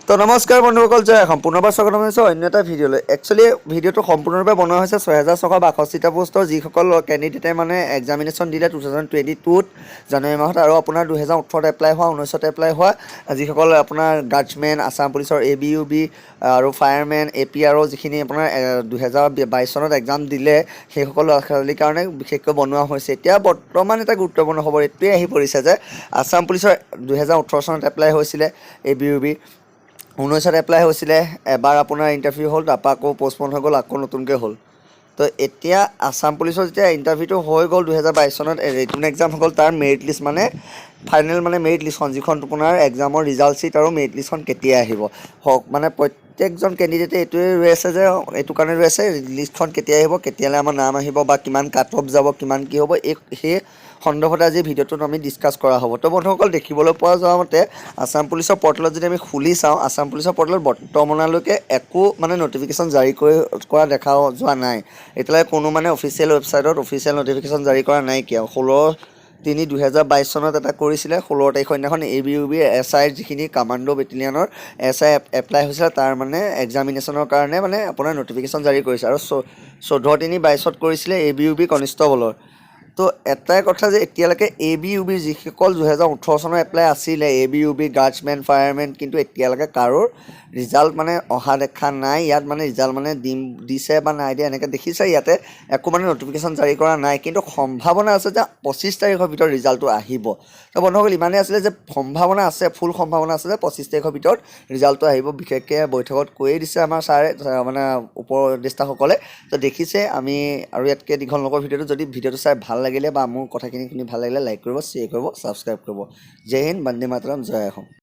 তো নমস্কাৰ বন্ধুসকল, জয় অসম। পুনৰবাৰ স্বাগতম জনাইছোঁ অন্য এটা ভিডিঅ'লৈ। একচুৱেলি ভিডিঅ'টো সম্পূৰ্ণৰূপে বনোৱা হৈছে 6662টা পোষ্টৰ যিসকল কেণ্ডিডেটে মানে এক্সামিনেশ্যন দিলে 2022ত জানুৱাৰী মাহত আৰু আপোনাৰ 2018ত এপ্লাই হোৱা, 19ত এপ্লাই হোৱা যিসকল আপোনাৰ গাৰ্ডছমেন, আছাম পুলিচৰ এ বি, ইউ বি আৰু ফায়াৰমেন, এ পি আৰ যিখিনি আপোনাৰ 2022 চনত এক্সাম দিলে, সেইসকল ল'ৰা ছোৱালীৰ কাৰণে বিশেষকৈ বনোৱা হৈছে। এতিয়া বৰ্তমান এটা গুৰুত্বপূৰ্ণ খবৰ এইটোৱে আহি পৰিছে যে আছাম পুলিচৰ 2018 চনত এপ্লাই হৈছিলে, A B, U B 19ত apply হৈছিলে। এবাৰ আপোনাৰ ইণ্টাৰভিউ হ'ল, তাৰপৰা আকৌ পষ্টপন হৈ গ'ল, আকৌ নতুনকৈ হ'ল। তো এতিয়া আছাম পুলিচৰ যেতিয়া ইণ্টাৰভিউটো হৈ গ'ল, 2022 চনত ৰিটেন এক্সাম হৈ গ'ল, তাৰ মেৰিট লিষ্ট মানে ফাইনেল মানে মেৰিট লিষ্টখন, যিখন আপোনাৰ এক্সামৰ ৰিজাল্ট শ্বীট আৰু মেৰিট লিষ্টখন কেতিয়া আহিব হওক, মানে প্ৰত্যেকজন কেণ্ডিডেটে এইটোৱে ৰৈ আছে যে এইটো কাৰণে ৰৈ আছে, লিষ্টখন কেতিয়া আহিব, কেতিয়ালৈ আমাৰ নাম আহিব বা কিমান কাট অফ যাব, কিমান কি হ'ব, এই সেই সন্দৰ্ভতে আজি ভিডিঅ'টোত আমি ডিছকাছ কৰা হ'ব। তো বন্ধুসকল, দেখিবলৈ পোৱা যোৱা মতে আছাম পুলিচৰ পৰ্টেলত যদি আমি খুলি চাওঁ, আছাম পুলিচৰ পৰ্টেলত বৰ্তমানলৈকে একো মানে ন'টিফিকেশ্যন জাৰি কৰি কৰা দেখা যোৱা নাই। এতিয়ালৈকে কোনো মানে অফিচিয়েল ৱেবছাইটত অফিচিয়েল ন'টিফিকেশ্যন জাৰি কৰা নাইকিয়া। 16/3/2022 চনত এটা কৰিছিলে, 16 তাৰিখৰ দিনাখন A B, U B, S আইৰ যিখিনি কামাণ্ডো বেটেলিয়নৰ এছ I apply হৈছিলে, তাৰ মানে এক্সামিনেশ্যনৰ কাৰণে মানে আপোনাৰ ন'টিফিকেশ্যন জাৰি কৰিছে আৰু 14/3/22ত কৰিছিলে এ বি, ইউ বি কনিষ্টবলৰ। তো এটাই কথা যে এতিয়ালৈকে এ বি, ইউ বিৰ যিসকল 2018 চনৰ এপ্লাই আছিলে, A B, U B, guardsmen, firemen, কিন্তু এতিয়ালৈকে কাৰোৰ ৰিজাল্ট মানে অহা দেখা নাই। ইয়াত মানে ৰিজাল্ট মানে দিম দিছে বা নাই দিয়া, এনেকৈ দেখিছে, ইয়াতে একো মানে ন'টিফিকেশ্যন জাৰি কৰা নাই। কিন্তু সম্ভাৱনা আছে যে 25 তাৰিখৰ ভিতৰত ৰিজাল্টটো আহিব। তো বন্ধুসকল, ইমানেই আছিলে যে সম্ভাৱনা আছে, ফুল সম্ভাৱনা আছে যে 25 তাৰিখৰ ভিতৰত ৰিজাল্টটো আহিব। বিশেষকৈ বৈঠকত কৈয়ে দিছে আমাৰ ছাৰে, মানে উপদেষ্টাসকলে। তো দেখিছে, আমি আৰু ইয়াতকৈ দীঘল নকৰোঁ ভিডিঅ'টো। যদি ভিডিঅ'টো চাই ভাল লাগিলে বা মোৰ কথাখিনি শুনি ভাল লাগিলে, লাইক কৰিব, শ্বেয়াৰ কৰিব, ছাবস্ক্ৰাইব কৰিব। জয় হিন্দ, বন্দে মাতৰম, জয় অসম।